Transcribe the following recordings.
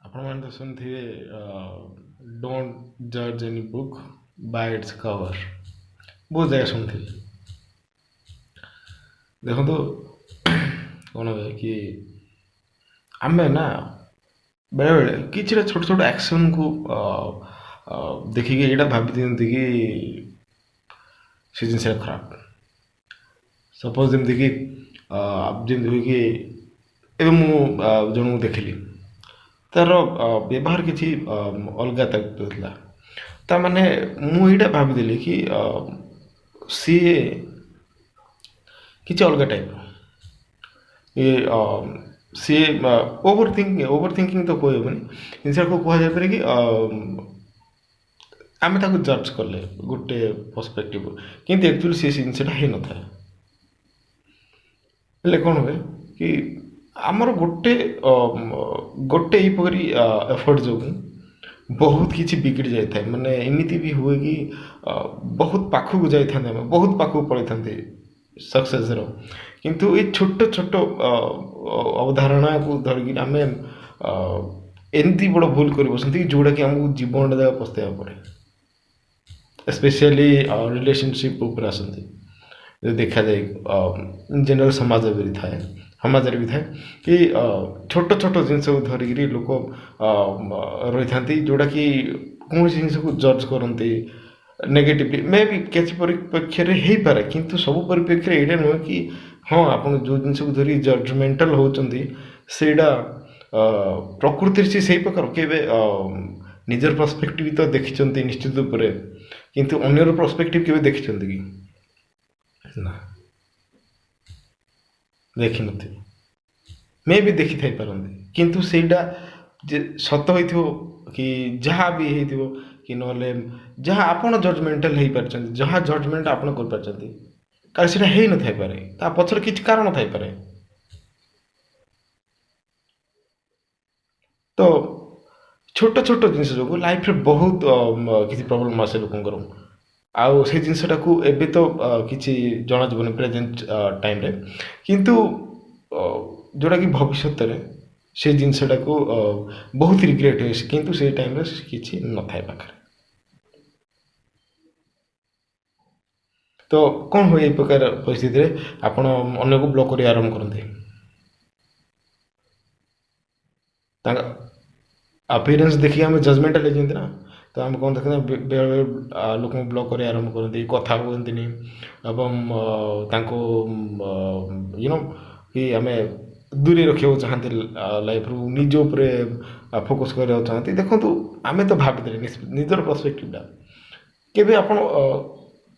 ଆପଣମାନେ ତ ଶୁଣିଥିବେ, "Don't judge any book by its cover." ବହୁତ ଜାଗା ଶୁଣିଥିବେ। ଦେଖନ୍ତୁ, କ'ଣ ହୁଏ କି ଆମେ ନା ବେଳେବେଳେ କିଛିଟା ଛୋଟ ଛୋଟ ଆକ୍ସନ୍କୁ ଦେଖିକି ଏଇଟା ଭାବି ଦିଅନ୍ତି କି ସେ ଜିନିଷଟା ଖରାପ। ସପୋଜ୍ ଯେମିତିକି ଯେମିତି ହୁଏ କି ଏବେ ମୁଁ ଜଣଙ୍କୁ ଦେଖିଲି, ତାର ବ୍ୟବହାର କିଛି ଅଲଗା ଥିଲା। ତା ମାନେ ମୁଁ ଏଇଟା ଭାବିଦେଲି କି ସିଏ କିଛି ଅଲଗା ଟାଇପ୍ର, ଇଏ ସିଏ ଓଭର ଥିଙ୍କିଂ ତ କହିହେବନି, ଜିନିଷଟାକୁ କୁହାଯାଇପାରେ କି ଆମେ ତାକୁ ଜଜ୍ କଲେ ଗୋଟେ ପର୍ସପେକ୍ଟିଭ୍, କିନ୍ତୁ ଆକ୍ଚୁଆଲି ସେ ଜିନିଷଟା ହେଇନଥାଏ। ହେଲେ କ'ଣ ହୁଏ କି ଆମର ଗୋଟେ ଏହିପରି ଏଫର୍ଟ ଯୋଗୁଁ ବହୁତ କିଛି ବିଗିଡ଼ି ଯାଇଥାଏ। ମାନେ ଏମିତି ବି ହୁଏ କି ବହୁତ ପାଖକୁ ଯାଇଥାନ୍ତି, ଆମେ ବହୁତ ପାଖକୁ ପଳେଇଥାନ୍ତି ସକ୍ସେସ୍ର, କିନ୍ତୁ ଏଇ ଛୋଟ ଛୋଟ ଅବଧାରଣାକୁ ଧରିକି ଆମେ ଏମିତି ବଡ଼ ଭୁଲ କରି ବସନ୍ତି କି ଯେଉଁଟାକି ଆମକୁ ଜୀବନଟା ଯାକ ପସ୍ତେଇବାକୁ ପଡ଼େ। ସ୍ପେଶିଆଲି ରିଲେସନସିପ୍ ଉପରେ ଆସନ୍ତି। ଯଦି ଦେଖାଯାଏ, ଜେନେରାଲ ସମାଜ ବି ଥାଏ, ସମାଜରେ ବି ଥାଏ କି ଛୋଟ ଛୋଟ ଜିନିଷକୁ ଧରିକିରି ଲୋକ ରହିଥାନ୍ତି, ଯେଉଁଟାକି କୌଣସି ଜିନିଷକୁ ଜଜ୍ କରନ୍ତି ନେଗେଟିଭଲି। ମେ ବି କିଛି ପରିପ୍ରେକ୍ଷୀରେ ହେଇପାରେ, କିନ୍ତୁ ସବୁ ପରିପ୍ରେକ୍ଷୀରେ ଏଇଟା ନୁହେଁ କି ହଁ, ଆପଣ ଯେଉଁ ଜିନିଷକୁ ଧରି ଜଜମେଣ୍ଟାଲ ହେଉଛନ୍ତି, ସେଇଟା ପ୍ରକୃତିରେ ସେ ସେଇ ପ୍ରକାର। କେବେ ନିଜର ପର୍ସପେକ୍ଟିଭ ତ ଦେଖିଛନ୍ତି ନିଶ୍ଚିତ ରୂପରେ, କିନ୍ତୁ ଅନ୍ୟର ପର୍ସପେକ୍ଟିଭ କେବେ ଦେଖିଛନ୍ତି କି? ନା, ଦେଖିନଥିବେ। ମେ ବି ଦେଖିଥାଇ ପାରନ୍ତି, କିନ୍ତୁ ସେଇଟା ଯେ ସତ ହେଇଥିବ କି ଯାହା ବି ହେଇଥିବ କି ନହେଲେ ଯାହା ଆପଣ ଜଜମେଣ୍ଟାଲ ହେଇପାରିଛନ୍ତି, ଯାହା ଜଜମେଣ୍ଟ ଆପଣ କରିପାରିଛନ୍ତି, କାଳେ ସେଇଟା ହେଇନଥାଇପାରେ, ତା ପଛରେ କିଛି କାରଣ ଥାଇପାରେ। ତ ଛୋଟ ଛୋଟ ଜିନିଷ ଯୋଗୁଁ ଲାଇଫରେ ବହୁତ କିଛି ପ୍ରୋବ୍ଲେମ୍ ଆସେ ଲୋକଙ୍କର। ଆଉ ସେଇ ଜିନିଷଟାକୁ ଏବେ ତ କିଛି ଜଣାଯିବନି ପ୍ରେଜେଣ୍ଟ ଟାଇମ୍ରେ, କିନ୍ତୁ ଯେଉଁଟାକି ଭବିଷ୍ୟତରେ ସେ ଜିନିଷଟାକୁ ବହୁତ ରିଗ୍ରେଟ୍ ହୁଏ, କିନ୍ତୁ ସେଇ ଟାଇମ୍ରେ କିଛି ନଥାଏ ପାଖରେ। ତ କ'ଣ ହୁଏ, ଏଇ ପ୍ରକାର ପରିସ୍ଥିତିରେ ଆପଣ ଅନ୍ୟକୁ ବ୍ଲକ୍ କରିବା ଆରମ୍ଭ କରନ୍ତି। ତାଙ୍କ ଆପିୟରାନ୍ସ ଦେଖିକି ଆମେ ଜଜମେଣ୍ଟାଲ ହେଇଯାନ୍ତି ନା। ତ ଆମେ କ'ଣ ଦେଖନ୍ତି, ବେଳେବେଳେ ଲୋକଙ୍କୁ ବ୍ଲକ୍ କରିବା ଆରମ୍ଭ କରନ୍ତି, କଥା ହୁଅନ୍ତିନି ଏବଂ ତାଙ୍କୁ କି ଆମେ ଦୂରେଇ ରଖିବାକୁ ଚାହାନ୍ତି ଲାଇଫରୁ, ନିଜ ଉପରେ ଫୋକସ୍ କରିବାକୁ ଚାହାନ୍ତି। ଦେଖନ୍ତୁ, ଆମେ ତ ଭାବିଦେଲେ ନିଜର ପର୍ସପେକ୍ଟିଭଟା। କେବେ ଆପଣ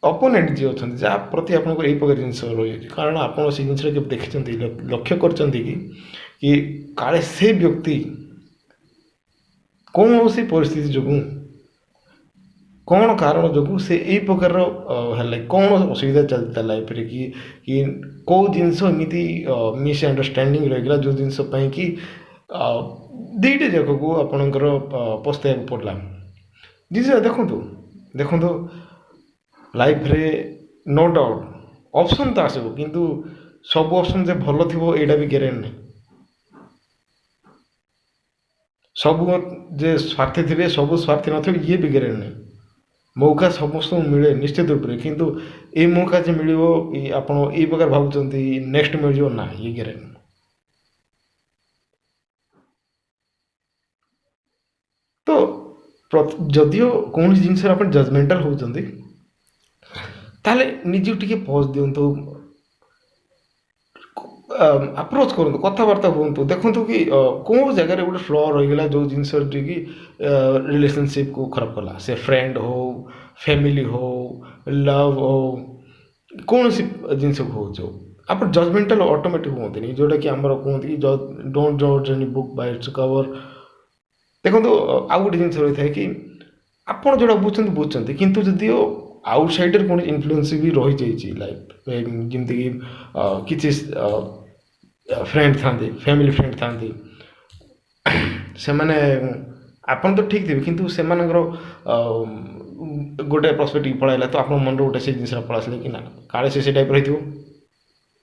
ଅପୋନେଣ୍ଟ ଯିଏ ଅଛନ୍ତି, ଯାହା ପ୍ରତି ଆପଣଙ୍କର ଏଇ ପ୍ରକାର ଜିନିଷ ରହିଯାଉଛି, କାରଣ ଆପଣ ସେଇ ଜିନିଷଟା କେବେ ଦେଖିଛନ୍ତି, ଲକ୍ଷ୍ୟ କରିଛନ୍ତି କି କାଳେ ସେ ବ୍ୟକ୍ତି କୌଣସି ପରିସ୍ଥିତି ଯୋଗୁଁ, କ'ଣ କାରଣ ଯୋଗୁଁ ସେ ଏଇ ପ୍ରକାରର ହେଲେ, କ'ଣ ଅସୁବିଧା ଚାଲିଛି ତା ଲାଇଫରେ, କି କେଉଁ ଜିନିଷ ଏମିତି ମିସ୍ଅଣ୍ଡରଷ୍ଟାଣ୍ଡିଂ ରହିଗଲା, ଯେଉଁ ଜିନିଷ ପାଇଁ କି ଦୁଇଟା ଯାକକୁ ଆପଣଙ୍କର ପସ୍ତେଇବାକୁ ପଡ଼ିଲା। ଜିନିଷ ଦେଖନ୍ତୁ, ଲାଇଫରେ ନୋ ଡାଉଟ୍ ଅପସନ୍ ତ ଆସିବ, କିନ୍ତୁ ସବୁ ଅପସନ୍ ଯେ ଭଲ ଥିବ, ଏଇଟା ବି ଗ୍ୟାରେଣ୍ଟି ନାହିଁ। ସବୁ ଯେ ସ୍ୱାର୍ଥୀ ଥିବେ, ସବୁ ସ୍ୱାର୍ଥୀ ନଥିବେ, ଇଏ ବି ଗ୍ୟାରେଣ୍ଟି ନାହିଁ। ମୌକା ସମସ୍ତଙ୍କୁ ମିଳେ ନିଶ୍ଚିତ ରୂପରେ, କିନ୍ତୁ ଏଇ ମୌକା ଯେ ମିଳିବ, ଆପଣ ଏଇ ପ୍ରକାର ଭାବୁଛନ୍ତି ନେକ୍ସଟ ମିଳିଯିବ, ନା, ଇଏ ଗ୍ୟାରେଣ୍ଟି। ତ ଯଦିଓ କୌଣସି ଜିନିଷରେ ଆପଣ ଜଜମେଣ୍ଟାଲ ହେଉଛନ୍ତି, ତାହେଲେ ନିଜକୁ ଟିକେ ପଜ୍ ଦିଅନ୍ତୁ, ଆପ୍ରୋଚ୍ କରନ୍ତୁ, କଥାବାର୍ତ୍ତା ହୁଅନ୍ତୁ। ଦେଖନ୍ତୁ କି କେଉଁ ଜାଗାରେ ଗୋଟେ ଫ୍ଲ ରହିଗଲା, ଯେଉଁ ଜିନିଷଟି କି ରିଲେସନସିପ୍କୁ ଖରାପ କଲା। ସେ ଫ୍ରେଣ୍ଡ ହଉ, ଫ୍ୟାମିଲି ହଉ, ଲଭ୍ ହଉ, କୌଣସି ଜିନିଷକୁ ହଉ, ଯେଉଁ ଆପଣ ଜଜମେଣ୍ଟାଲ ଅଟୋମେଟିକ୍ ହୁଅନ୍ତିନି, ଯେଉଁଟାକି ଆମର କୁହନ୍ତି କି "Don't judge any book by its cover." ଦେଖନ୍ତୁ, ଆଉ ଗୋଟେ ଜିନିଷ ରହିଥାଏ କି ଆପଣ ଯେଉଁଟା ବୁଝୁଛନ୍ତି ବୁଝୁଛନ୍ତି, କିନ୍ତୁ ଯଦିଓ ଆଉଟ୍ ସାଇଡ଼ରେ କୌଣସି ଇନଫ୍ଲୁଏନ୍ସ ବି ରହିଯାଇଛି ଲାଇଫ୍, ଯେମିତିକି କିଛି ଫ୍ରେଣ୍ଡ ଥାନ୍ତି, ଫ୍ୟାମିଲି ଫ୍ରେଣ୍ଡ ଥାନ୍ତି, ସେମାନେ ଆପଣ ତ ଠିକ୍ ଥିବେ, କିନ୍ତୁ ସେମାନଙ୍କର ଗୋଟେ ପର୍ସପେକ୍ଟିଭ୍ ପଳାଇଲା, ତ ଆପଣଙ୍କ ମନରେ ଗୋଟେ ସେଇ ଜିନିଷଟା ପଳେଇ ଆସିଲା କି ନା, କାଳେ ସେ ଟାଇପ୍ର ହେଇଥିବ,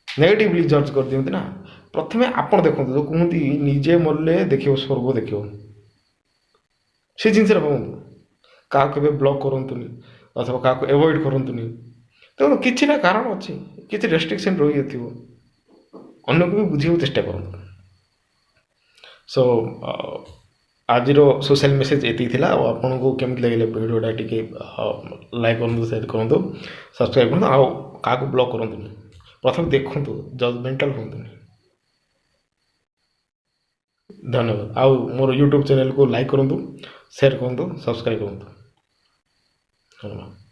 ନେଗେଟିଭଲି ଜଜ୍ କରିଦିଅନ୍ତି ନା। ପ୍ରଥମେ ଆପଣ ଦେଖନ୍ତୁ, ଯେଉଁ କୁହନ୍ତି ନିଜେ ମରିଲେ ଦେଖିବ ସ୍ୱର୍ଗ ଦେଖିବ। ସେ ଜିନିଷଟା ଭାବନ୍ତୁ। କାହାକୁ କେବେ ବ୍ଲକ୍ କରନ୍ତୁନି ଅଥବା କାହାକୁ ଏଭଏଡ଼ କରନ୍ତୁନି। ତେଣୁ କିଛି ନା କାରଣ ଅଛି, କିଛି ରେଷ୍ଟ୍ରିକ୍ସନ୍ ରହିଯାଇଥିବ। ଅନ୍ୟକୁ ବି ବୁଝିବାକୁ ଚେଷ୍ଟା କରନ୍ତୁ। ସୋ ଆଜିର ସୋସିଆଲ ମେସେଜ୍ ଏତିକି ଥିଲା। ଆଉ ଆପଣଙ୍କୁ କେମିତି ଲାଗିଲା ଭିଡ଼ିଓଟା, ଟିକେ ଲାଇକ୍ କରନ୍ତୁ, ସେୟାର କରନ୍ତୁ, ସବସ୍କ୍ରାଇବ୍ କରନ୍ତୁ। ଆଉ କାହାକୁ ବ୍ଲକ୍ କରନ୍ତୁନି, ପ୍ରଥମେ ଦେଖନ୍ତୁ, ଜଜମେଣ୍ଟାଲ ହୁଅନ୍ତୁନି। ଧନ୍ୟବାଦ। ଆଉ ମୋର ୟୁଟ୍ୟୁବ୍ ଚ୍ୟାନେଲକୁ ଲାଇକ୍ କରନ୍ତୁ, ସେୟାର କରନ୍ତୁ, ସବସ୍କ୍ରାଇବ୍ କରନ୍ତୁ। ଧନ୍ୟବାଦ।